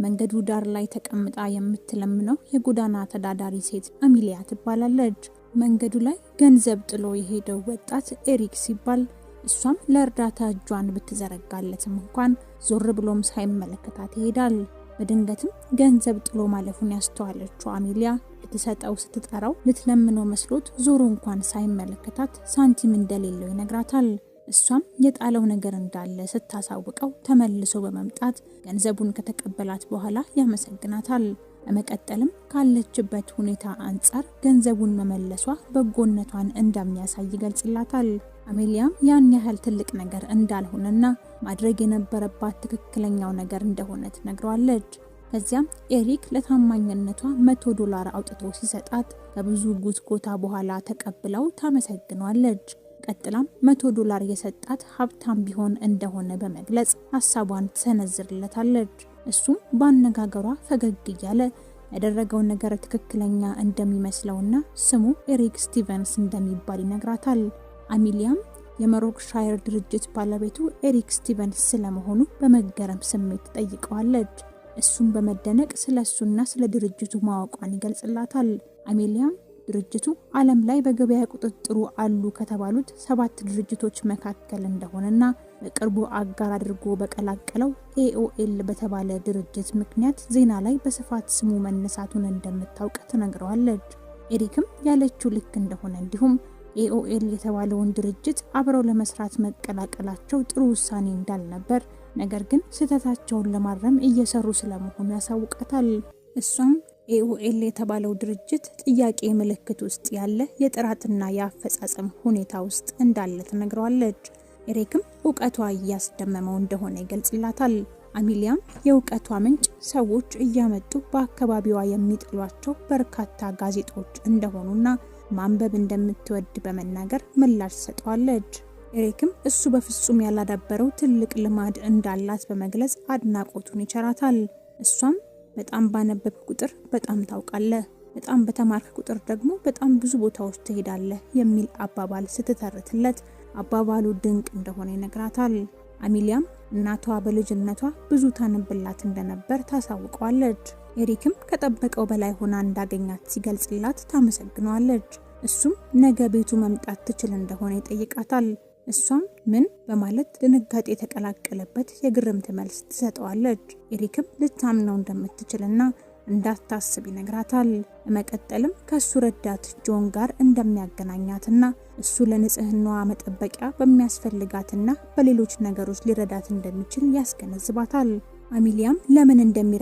መንገዱ ዳር ላይ ተቀምጣ የምትለምነው የጎዳና ተዳዳሪ ሴት አሚሊያ ትባላለች። መንገዱ ላይ ገንዘብ ጥሎ የሄደው ወጣት ኤሪክ ሲባል እሷም ለእርዳታ እጇን ብትዘረጋለትም እንኳን ዞር ብሎም ሳይመለከታት ይሄዳል። በድንገትም ገንዘብ ጥሎ ማለፉን ያስተዋለችው አሚሊያ ልትሰጠው ስትጠራው ልትለምነው መስሎት ዞሮ እንኳን ሳይመለከታት ሳንቲም እንደሌለው ይነግራታል። እሷም የጣለው ነገር እንዳለ ስታሳውቀው ተመልሶ በመምጣት ገንዘቡን ከተቀበላት በኋላ ያመሰግናታል። በመቀጠልም ካለችበት ሁኔታ አንጻር ገንዘቡን መመለሷ በጎነቷን እንደሚያሳይ ይገልጽላታል። አሜሊያም ያን ያህል ትልቅ ነገር እንዳልሆነና ማድረግ የነበረባት ትክክለኛው ነገር እንደሆነ ትነግረዋለች። ከዚያም ኤሪክ ለታማኝነቷ $100 አውጥቶ ሲሰጣት ከብዙ ጉትጎታ በኋላ ተቀብለው ታመሰግኗለች። ቀጥላም $100 የሰጣት ሀብታም ቢሆን እንደሆነ በመግለጽ ሀሳቧን ትሰነዝርለታለች። እሱም በአነጋገሯ ፈገግ እያለ ያደረገው ነገር ትክክለኛ እንደሚመስለውና ስሙ ኤሪክ ስቲቨንስ እንደሚባል ይነግራታል። አሚሊያም የመሮክሻየር ድርጅት ባለቤቱ ኤሪክ ስቲቨንስ ስለመሆኑ በመገረም ስሜት ትጠይቀዋለች። እሱም በመደነቅ ስለ እሱና ስለ ድርጅቱ ማወቋን ይገልጽላታል። አሜሊያም ድርጅቱ ዓለም ላይ በገበያ ቁጥጥሩ አሉ ከተባሉት 7 ድርጅቶች መካከል እንደሆነና በቅርቡ አጋር አድርጎ በቀላቀለው ኤኦኤል በተባለ ድርጅት ምክንያት ዜና ላይ በስፋት ስሙ መነሳቱን እንደምታውቅ ትነግረዋለች። ኤሪክም ያለችው ልክ እንደሆነ እንዲሁም ኤኦኤል የተባለውን ድርጅት አብረው ለመስራት መቀላቀላቸው ጥሩ ውሳኔ እንዳልነበር፣ ነገር ግን ስህተታቸውን ለማረም እየሰሩ ስለመሆኑ ያሳውቃታል። እሷም ኤኦኤል የተባለው ድርጅት ጥያቄ ምልክት ውስጥ ያለ የጥራትና የአፈጻጸም ሁኔታ ውስጥ እንዳለ ትነግረዋለች። ኤሪክም እውቀቷ እያስደመመው እንደሆነ ይገልጽላታል። አሚሊያም የእውቀቷ ምንጭ ሰዎች እያመጡ በአካባቢዋ የሚጥሏቸው በርካታ ጋዜጦች እንደሆኑና ማንበብ እንደምትወድ በመናገር ምላሽ ሰጠዋለች። ኤሪክም እሱ በፍጹም ያላዳበረው ትልቅ ልማድ እንዳላት በመግለጽ አድናቆቱን ይቸራታል። እሷም በጣም ባነበብክ ቁጥር በጣም ታውቃለህ፣ በጣም በተማርክ ቁጥር ደግሞ በጣም ብዙ ቦታዎች ትሄዳለህ የሚል አባባል ስትተርትለት አባባሉ ድንቅ እንደሆነ ይነግራታል። አሚሊያም እናቷ በልጅነቷ ብዙ ታነብላት እንደነበር ታሳውቀዋለች። ኤሪክም ከጠበቀው በላይ ሆና እንዳገኛት ሲገልጽላት ታመሰግነዋለች። እሱም ነገ ቤቱ መምጣት ትችል እንደሆነ ይጠይቃታል። እሷም ምን በማለት ድንጋጤ የተቀላቀለበት የግርምት መልስ ትሰጠዋለች። ኤሪክም ልታምነው እንደምትችልና እንዳታስብ ይነግራታል። በመቀጠልም ከሱ ረዳት ጆን ጋር እንደሚያገናኛትና እሱ ለንጽህናዋ መጠበቂያ በሚያስፈልጋትና በሌሎች ነገሮች ሊረዳት እንደሚችል ያስገነዝባታል። አሚሊያም ለምን እንደሚረዳት